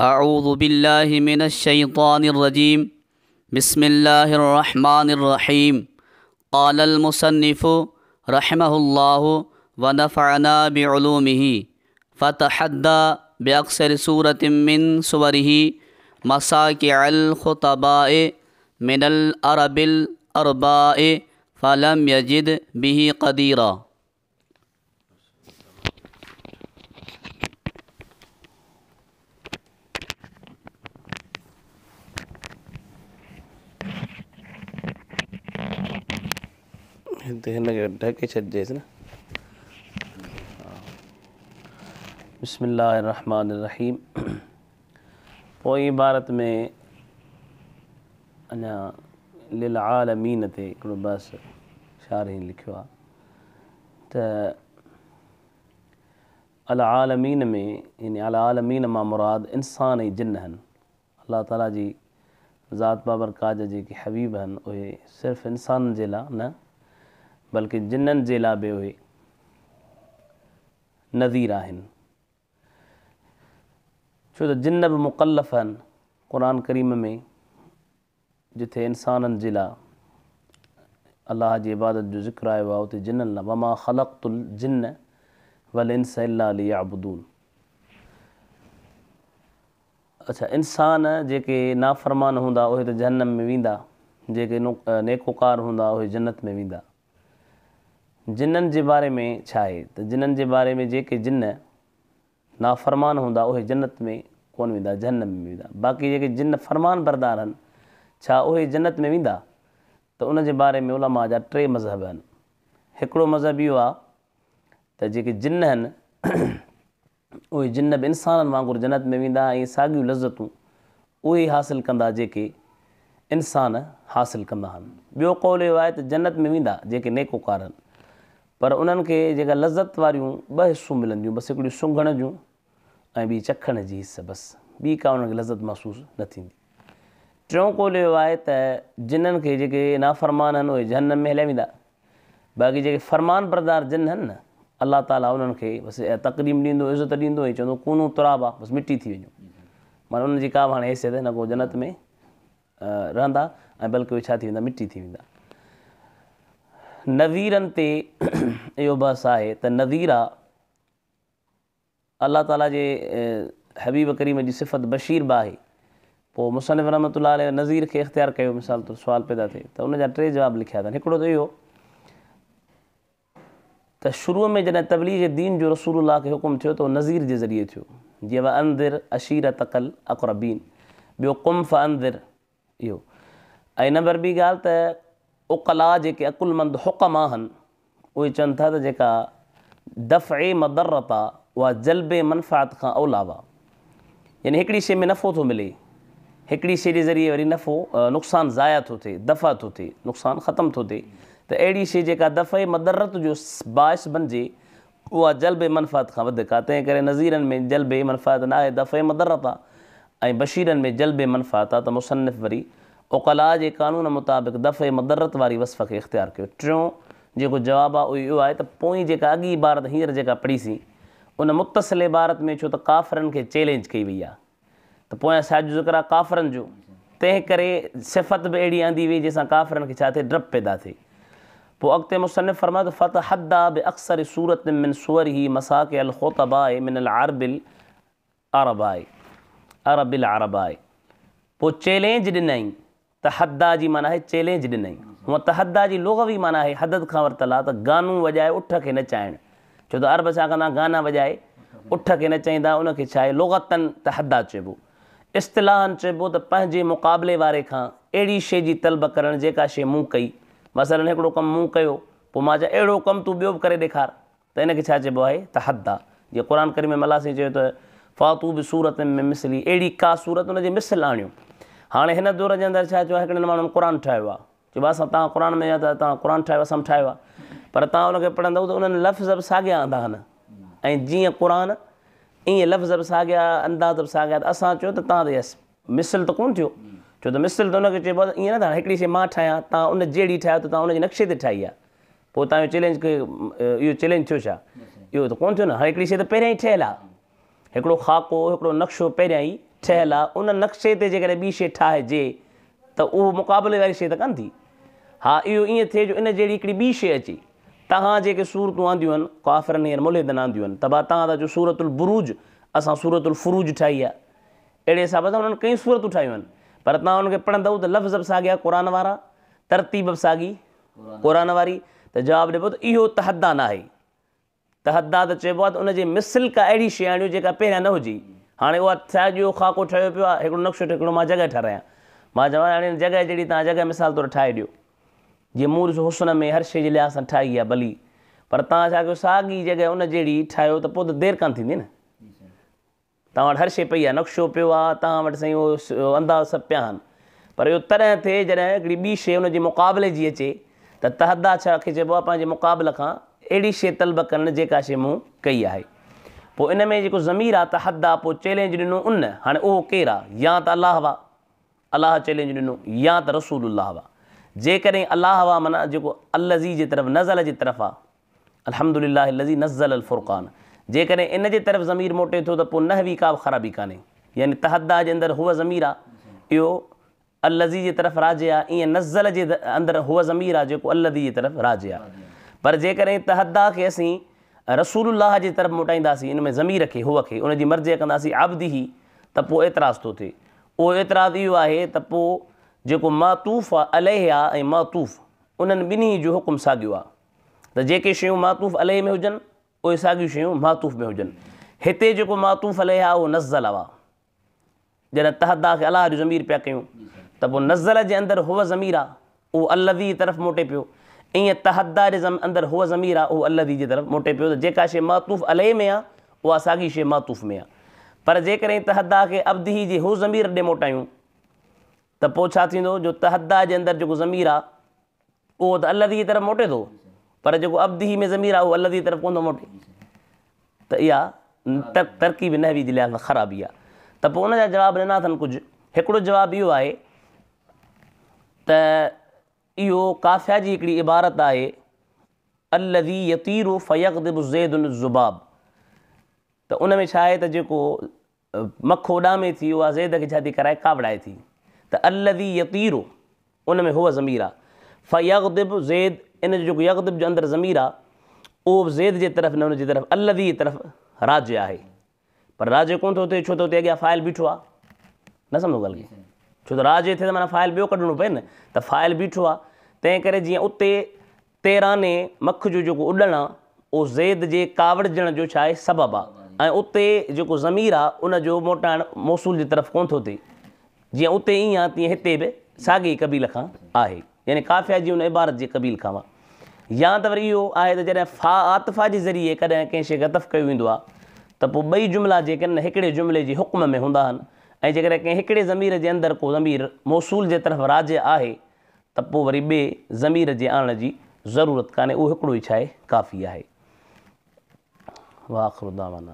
أعوذ بالله من الشيطان الرجيم. بسم الله الرحمن الرحيم. قال المصنف رحمه الله ونفعنا بعلومه: فتحدى بأقصر سورة من سوره مساكع الخطباء من العرب الأرباء فلم يجد به قديرا. هتي هن کي ڍڪي ڇڏجيس نه. بسم الله الرحمٰن الرحيم. پوئين عبارت ۾ اڃا للعالمين تي هڪڙو بحث شارحين لکيو آهي ته العالمين ۾ يعني العالمين مان مراد انسان ۽ جن آهن. الله تعاليٰ جي ذات بابرڪات جا جيڪي حبيب آهن اهي صرف انسانن جي لاء نه بلڪه جنن جي لاء به اهي نذير آهن، ڇو ته جن به مڪلف آهن. قرآن ڪريم ۾ جتي انسانن جي لاء الله جي عبادت جو ذڪر آيو آهي اتي جنن لاء وما خلقت الجن والانس الا ليعبدون. اڇا انسان جيڪي نافرمان هوندا اهي ته جهنم ۾ ويندا، جيڪي نيڪوڪار هوندا اهي جنت ۾ ويندا. جنن جي باري ۾ ڇا آهي ته جنن جي باري ۾ جيڪي جن نافرمان هوندا اهي جنت ۾ ڪونه ويندا جهنم ۾ ويندا. باقي جيڪي جن فرمانبردار آهن ڇا اهي جنت ۾ ويندا؟ ته ان جي باري ۾ علماء جا ٽي مذهب آهن. هڪڙو مذهب اهو آهي ته جيڪي جن آهن اهي جن به انسانن وانگر جنت ۾ ويندا ۽ ساڳيون لذتون اهي ئي حاصل ڪندا جيڪي انسان حاصل ڪندا آهن. ٻيو قول اهو آهي ته جنت ۾ ويندا جيڪي نيڪوڪار آهن پر انهن کي جيڪا لذت واريون ٻه حسون ملنديون بس هڪڙيون سونگهڻ جون ۽ ٻي چکڻ جي حس بس ٻي ڪا انهن کي لذت محسوس نه ٿيندي. ٽيون قول اهو آهي ته جنن کي جيڪي نافرمان آهن اهي جهنم ۾ هليا ويندا باقي جيڪي فرمانبردار جن آهن نه الله تعالي انهن کي بس اها تڪريم ڏيندو عزت ڏيندو ۽ چوندو ڪونوا ترابا بس مٽي ٿي وڃو معنيٰ انهن جي ڪا به هاڻي حيثيت نه ڪو جنت ۾ رهندا ۽ بلڪه اهي ڇا ٿي ويندا مٽي ٿي ويندا. نذيرن تي اهو بحث آهي ته نذيرا الله تعاليٰ جي حبيب ڪريم جي صفت بشير به آهي. پوء مصنف رحمة الله عليه نذير کي اختيار ڪيو مثال طور سوال پيدا ٿئي ته ان جا ٽي جواب لکيا اٿن هڪڙو ته اهو ته شروع ۾ جڏهن تبليغ دين جو رسول الله کي حڪم ٿيو ته اهو نذير جي ذريعي ٿيو جيئن وانذر عشيرتڪ الاقربين ٻيو قم فانذر اهو ۽ نمبر ٻي ڳالهه ته عقلاء جيڪي عقلمند حڪما آهن اهي چون ٿا ته جيڪا دفع مضرت آ اها جلب منفعت کان اوليٰ آ يعني هڪڙي شيء ۾ نفعو ٿو ملي هڪڙي شيء جي ذريعي وري نفعو نقصان ضايع ٿو ٿئي دفع ٿو ٿئي نقصان ختم ٿو ٿئي ته اهڙي شيء جيڪا دفع مضرت جو باعث بنجي اها جلب منفعت کان وڌيڪ آ، تنهن ڪري نذيرن ۾ جلب منفعت نه آهي، دفع مضرت آ ۽ بشيرن ۾ جلب منفعت آ ته مصنف وري عقلاء جي قانون مطابق دفع مضرت واري وصف کي اختيار ڪيو. ٽيون جيڪو جواب آ اهو اهو آهي ته پوئين جيڪا اڳين عبارت هينئر جيڪا پڙهيسين ان متصل عبارت ۾ ڇو ته ڪافرن کي چئلينج ڪئي وئي آ ته پويان ساڳيو ذڪر آ ڪافرن جو، تنهن ڪري صفت به اهڙي آندي وئي جنهن سان ڪافرن کي ڇا ٿئي ڊپ پيدا ٿئي. پوء اڳتي مصنف فرمايو ته فتحدي باقصر سورة من سوره مساقع الخطباء من العرب العرباء عرب العرباء پوء چئلينج ڏنائين تحديٰ جي معنيٰ آهي چئلينج ڏنائين. هونء تحديٰ جي لغوي معنيٰ آهي حدد کان ورتل آهي ته گانو وڄائي اٺ کي نچائڻ. ڇو ته عرب ڇا ڪندا گانا وڄائي اٺ کي نچائيندا ان کي ڇا آهي لغتاً تحديٰ چئبو. اصطلاحاً چئبو ته پنهنجي مقابلي واري کان اهڙي شيء جي طلب ڪرڻ جيڪا شيء مون ڪئي. مثلاً هڪڙو ڪم مون ڪيو پوء مان چوان اهڙو ڪم تون ٻيو به ڪري ڏيکار. ته ان کي ڇا چئبو آهي؟ تحديٰ. جيئن قرآن ڪريم ۾ الله سائين چيو ته فاتوا بسورة من مثله اهڙي ڪا سورت ان جي مثل آڻيو. هاڻي هن دور جي اندر ڇا ٿيو آهي هڪڙن ماڻهن قرآن ٺاهيو آهي. چئبو آهي اسان توهان قرآن ۾ ته توهان قرآن ٺاهيو اسان به ٺاهيو آهي. پر توهان ان کي پڙهندؤ ته انهن لفظ به ساڳيا آندا آهن ۽ جيئن قرآن ائين لفظ به ساڳيا انداز به ساڳيا ته اسان چيو ته توهان ته مثل ته ڪونه ٿيو. ڇو ته مثل ته ان کي چئبو آهي ته ائين نه ته هاڻي هڪڙي شيء مان ٺاهيان توهان ان جهڙي ٺاهيو ته توهان ان جي نقشي تي ٺاهي آهي. پوء توهان جو چئلينج کي اهو چئلينج ٿيو ڇا؟ اهو ته ڪونه ٿيو نه. هاڻي هڪڙي شيء ته پهريان ئي ٺهيل آهي. هڪڙو خاڪو، هڪڙو نقشو پهريان ئي ٺهيل آ، ان نقشي تي جيڪڏهن ٻي شيء ٺاهجي ته اهو مقابلي واري شيء ته ڪانه ٿي. ها اهو ائين ٿئي جو ان جهڙي هڪڙي ٻي شيء اچي. توهان جيڪي سورتون آنديون آهن، ڪافرن هينئر ملحدن آنديون آهن، ته ڀا توهان ٿا چئو سورة البروج، اسان سورة الفروج ٺاهي آهي. اهڙي حساب سان انهن ڪئين سورتون ٺاهيون آهن. پر توهان انهن کي پڙهندؤ ته لفظ به ساڳيا قرآن وارا، ترتيب به ساڳي قرآن واري، ته جواب ڏبو ته اهو تحديٰ ناهي. تحديٰ ته چئبو آهي ته ان جي مثل ڪا اهڙي شيء آڻيو جيڪا پهريان نه هجي. هاڻي اها ساڳيو خاڪو ٺهيو پيو آهي، هڪڙو نقشو هڪڙو مان جڳهه ٺهرايان. مان چوان هاڻي هن جڳهه جهڙي توهان جڳهه مثال طور ٺاهي ڏيو. جيئن مون ڏسو حسن ۾ هر شيء جي لحاظ سان ٺاهي آهي ڀلي. پر توهان ڇا ڪيو ساڳي جڳهه ان جهڙي ٺاهيو ته پوء ته دير ڪانه ٿيندي نه. توهان وٽ هر شيء پئي آهي، نقشو پيو آهي، توهان وٽ سائين اهو انداز سڀ پيا آهن. پر اهو تڏهن ٿئي جڏهن هڪڙي ٻي شيء ان جي مقابلي جي اچي ته تحديٰ ڇا کي چئبو آهي پنهنجي مقابل کان اهڙي شيء طلب ڪرڻ جيڪا شيء مون ڪئي آهي. پوء ان ۾ جيڪو ضمير آهي تحديٰ پوء چئلينج ڏنو ان، هاڻي اهو ڪير آهي؟ يا ته الله هوا، الله چئلينج ڏنو، يا ته رسول الله هوا. جيڪڏهن الله هوا معنيٰ جيڪو الذي جي طرف نزل جي طرف آهي. الحمد لله الذي نزل الفرقان جيڪڏهن ان جي طرف ضمير موٽي ٿو ته پوء نحوي ڪا به خرابي ڪانهي يعني تحديٰ جي اندر هو ضمير آ اهو الذي جي طرف راجع آ ائين نزل جي اندر هو ضمير آ جيڪو الذي جي طرف راجع آ پر جيڪڏهن تحديٰ کي اسين رسول الله جي طرف موٽائينداسين ان ۾ ضمير کي هو کي ان جي مرجع ڪنداسين عبده ته پوء اعتراض ٿو ٿئي اهو اعتراض اهو آهي ته پوء جيڪو معطوف عليه آ ۽ معطوف انهن ٻنهي جو حڪم ساڳيو آ ته جيڪي شيون معطوف عليه ۾ هجن اهي ساڳيون شيون معطوف ۾ هجن. هتي جيڪو معطوف عليه آهي اهو نزل آ. جڏهن تحديٰ کي الله جو ضمير پيا ڪيون ته پوء نزل جي اندر هو ضمير آ اهو الذي جي طرف موٽي پيو. ائين تحديٰ جي اندر هو ضمير آ اهو الذي جي طرف موٽي پيو ته جيڪا شيء معطوف عليه ۾ آ اها ساڳي شيء معطوف ۾ آ. پر جيڪڏهن تحديٰ کي عبده جي هو ضمير ڏي موٽايون ته پوء ڇا ٿيندو جو تحديٰ جي اندر جيڪو ضمير آ اهو ته الذي جي طرف موٽي ٿو پر جيڪو عبده ۾ ضمير آهي اهو الذي جي طرف ڪونه ٿو موٽي ته اها ترڪيب نحوي جي لحاظ سان خرابي آهي ته پوء ان جا جواب ڏنا اٿن ڪجهه هڪڙو جواب اهو آهي ته اهو قافيه جي هڪڙي عبارت آهي الذي يطير فيغضب زيد الذباب ته ان ۾ ڇا آهي ته جيڪو مک اڏامي ٿي اها زيد کي ڇا ٿي ڪرائي ڪاوڙائي ٿي ته الذي يطير ان ۾ هو ضمير آ فيغضب زيد ان جو جيڪو يغضب جو اندر ضمير آ اهو به زيد جي طرف نه ان جي طرف الذي جي طرف راجع آهي پر راجع ڪونه ٿو ٿئي ڇو ته اتي اڳيان فاعل بيٺو آ نه سمجهو ڳالهه کي ڇو ته راجع ٿئي ته معنيٰ فاعل ٻيو ڪڍڻو پئي نه ته فاعل بيٺو آ تنهن ڪري جيئن اتي طيران مک جو جيڪو اڏڻ آ اهو زيد جي ڪاوڙجڻ جو ڇا آهي سبب آ ۽ اتي جيڪو ضمير آ ان جو موٽائڻ موصول جي طرف ڪونه ٿو ٿئي جيئن اتي ائين آ تيئن هتي به ساڳي ئي قبيل کان آهي يعني قافيه جي ان عبارت جي قبيل کان آ يا ته وري اهو آهي ته جڏهن فاء عاطفه جي ذريعي ڪڏهن ڪنهن شيء کي عطف ڪيو ويندو آ ته پوء ٻئي جملا جيڪي آهن هڪڙي جملي جي حڪم ۾ هوندا آهن ۽ جيڪڏهن ڪنهن هڪڙي ضمير جي اندر ڪو ضمير موصول جي طرف راجع آهي ته پوء وري ٻئي ضمير جي آڻڻ جي ضرورت ڪانهي اهو هڪڙو ئي ڇا آهي ڪافي آهي. واخر دعوانا.